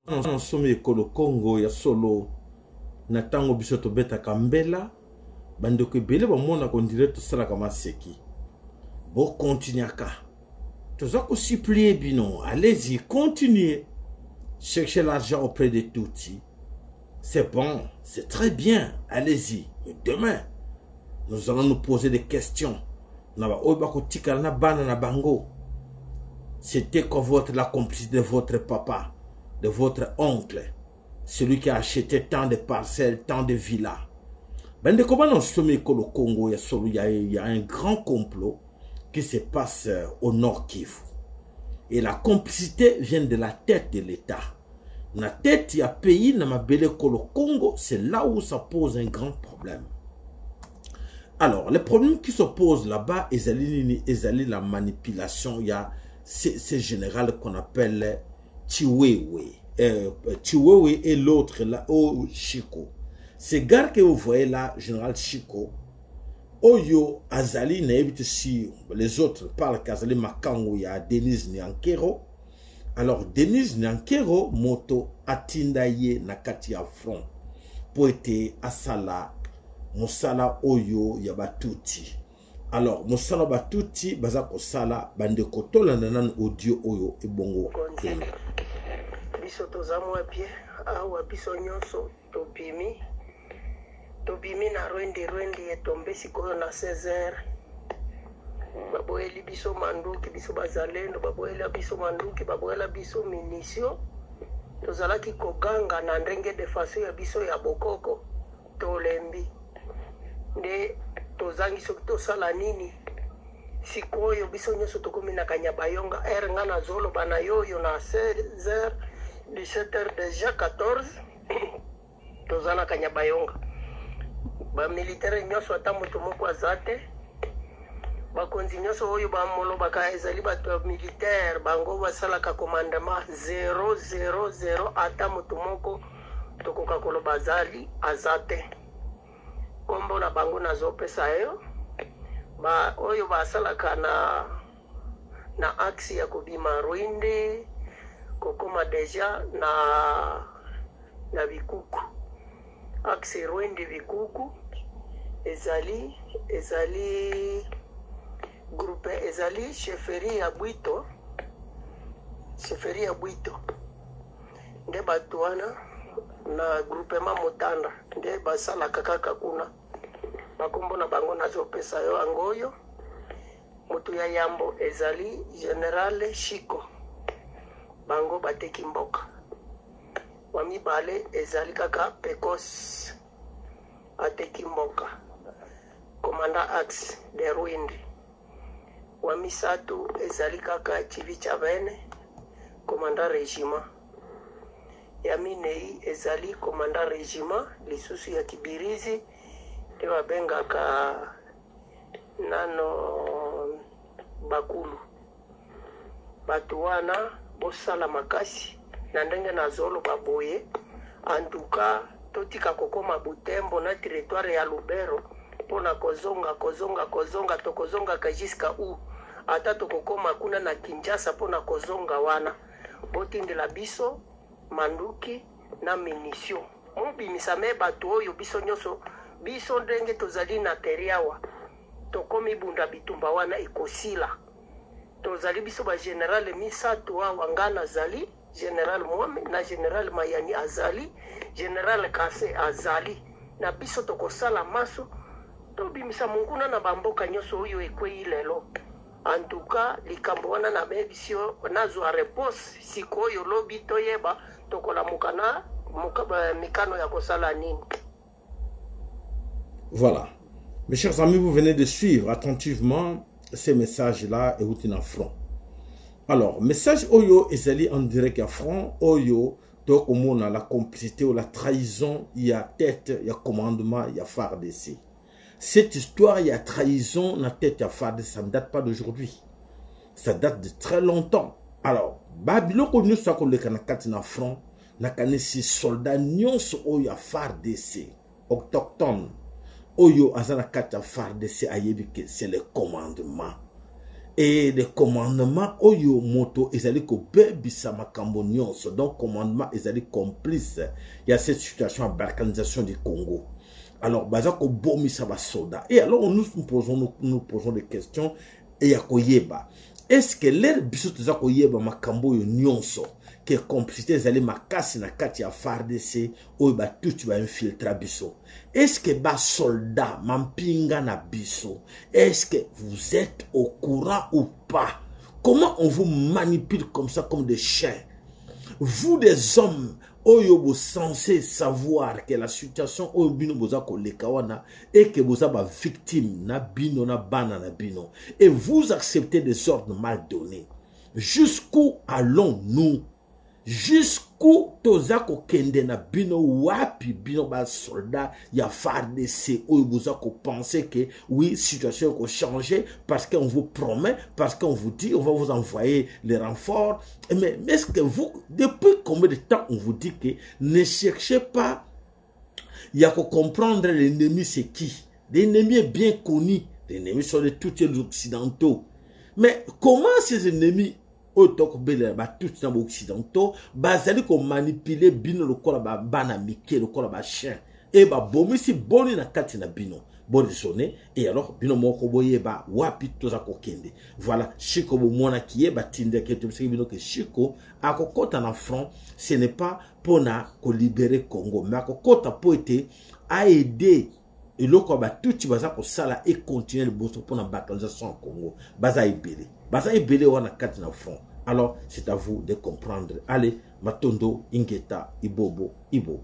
Nsomi ekolo Congo ya solo na ntango biso tobetaka mbela bandeko ebele bamonaka ondire tosalaka maseki bokontinuaka toza kosupplie bino allez-y continuez cherchez l'argent auprès de Tutsi c'est bon c'est très bien allez-y mais demain nous allons nous poser des questions na baoyo bakotikala na bana na bango c'était quoi votre la complicité de votre papa de votre oncle celui qui a acheté tant de parcelles tant de villas bandeko bana nsomi ekolo congo ya solo ya, ya un grand complot qui se passe euh, au nord kivu et la complicité vient de la tête de l'état na tête ya pays na mabele ekolo congo c'est là où ça pose un grand problème alors le problème qui se pose là-bas ezali nini ezali la manipulation ya ce, ce général qu'on appelle Chiwewe euh, Chiwewe et l'autre là oh Chico ce gars que vous voyez là général Chico oyo azali nayebi te si les autres parlent qu'azali makango ya Denise Nyankero alors Denise Nyankero moto atinda ye na kati ya front mpo ete asala mosala oyo ya batuti alors mosala batuti baza kosala bandeko tolanda nanu audio oyo ebongo biso toza mwa bien awa biso nyonso tobimi tobimi na rwendi rwendi etombe sikoyo na 16 heures baboyeli biso manduki biso bazalendo baboyela biso manduki baboyela biso munition tozalaki koganga na ndenge de façon ya biso ya bokoko tolembi nde tozangi soki tosala nini sikoyo biso nyonso tokomi na kanyabayonga heure nga nazoloba na yo oyo na 16 heures 17 heures deja 14 toza na kanyabayonga bamilitere nyonso ata moto moko aza te bakonzi nyonso oyo bamolobaka ezali bato ya militaire bango basalaka commandement 000 ata moto moko tokoka koloba azali aza te nkombo na bango nazopesa yo ba oyo basalaka na na axe ya kobima Rwindi kokoma deja na na Bikuku axe Rwindi Bikuku ezali ezali groupe ezali chefferie ya Bwito chefferie ya Bwito nde bato wana na groupement Mutanda nde basalaka kaka kuna bakombo na bango nazopesa yo yango oyo Moto ya yambo ezali General Shiko, bango bateki mboka. Wa mibale ezali kaka Pekos, ateki mboka, commandant axe de Rwindi. Wa misato ezali kaka Chivichavene, commandant regiment. Ya minei ezali commandant regiment lisusu ya Kibirizi nde babengaka nano bakulu bato wana bosala makasi na ndenge nazoloba boye antuka totika kokoma butembo na territoire ya lubero mpo na kozonga kozonga kozonga tokozongaka jusqu'à où ata tokokoma kuna na kinshasa mpo na kozonga wana botindela biso manduki na munition Mobimisa me bato oyo biso nyoso biso ndenge tozali na terre awa tokomi bunda bitumba wana ekosila tozali biso ba general misatu awa nga nazali general mwame na general mayani azali general kase azali na biso tokosala maso tobimisa monguna na bamboka nyoso oyo ekweyi lelo En tout cas likambo wana nabebisi yo nazwa reponse sikoyo lobi toyeba tokolamuka na mikano ya kosala nini. Voilà. Mes chers amis, vous venez de suivre attentivement ces messages-là et na front. Alors, message Oyo ezali en direct à front Oyo tokomona la complicité ou la trahison ya tête ya commandement ya FARDC. Cette histoire ya trahison na tête ya FARDC ça ne date pas d'aujourd'hui. Ça date de très longtemps. Alors, ba biloko nyonso akoleka na kati na front nakanisi soldat nyonso oyo ya FARDC autochtone oyo aza na kati ya FARDC ayebi que c'est le commandement. Et le commandement oyo moto ezali kobebisa makambo nyonso. Donc commandement ezali complice ya cette situation ya balkanisation du Congo. Alors baza kobomisa basoda. Et alors nous nous posons, nous, nous posons des questions et ya koyeba, est-ce que l'heure biso toza koyeba makambo oyo nyonso, ke complicité ezali makasi na kati ya FARDC oyo batuti bainfiltra biso, est-ce que basoldat mampinga na biso, est-ce que vous êtes au courant ou pas? Comment on vous manipule comme ça, comme des chiens? Vous, des hommes oyo bocensé savoir que la situation oyo bino boza koleka wana et que boza bavictime na bino na bana na bino, et vous acceptez des ordres mal donnés. Jusqu'où allons-nous? Jusqu'où toza kokende na bino? Wapi bino basoldat ya FARDC oyo boza kopenser que oui, situation ekochange parce qu'on vous promet, parce qu'on vous dit on va vous envoyer les renforts? Mais est-ce que vous, depuis combien de temps on vous dit que ne cherchez pas ya kocomprendre l'ennemi, c'est qui? L'ennemi est bien connu. L'ennemi sont de tous les Occidentaux. Mais comment ces ennemis oyo tokobelela, batuti na baoccidentaux, bazali komanipuler bino lokola bana mike, lokola bachien, e babomisi boni na kati na bino? Boraisonner et alors bino moko boyeba wapi toza kokende. Voilà, Shiko bomonaki ye, batindaki, tobisaki bino ke Shiko akokɔta na front, ce n'est pas mpona kolibérer Congo, mais akokɔta mpo ete aide eloko ya batuti baza kosala econtinue liboso mpona balkanisation ya Congo. Baza ebele, baza ebele wana kati na front. Alors c'est à vous de comprendre. Allez, matondo, ingeta, ibobo ibo.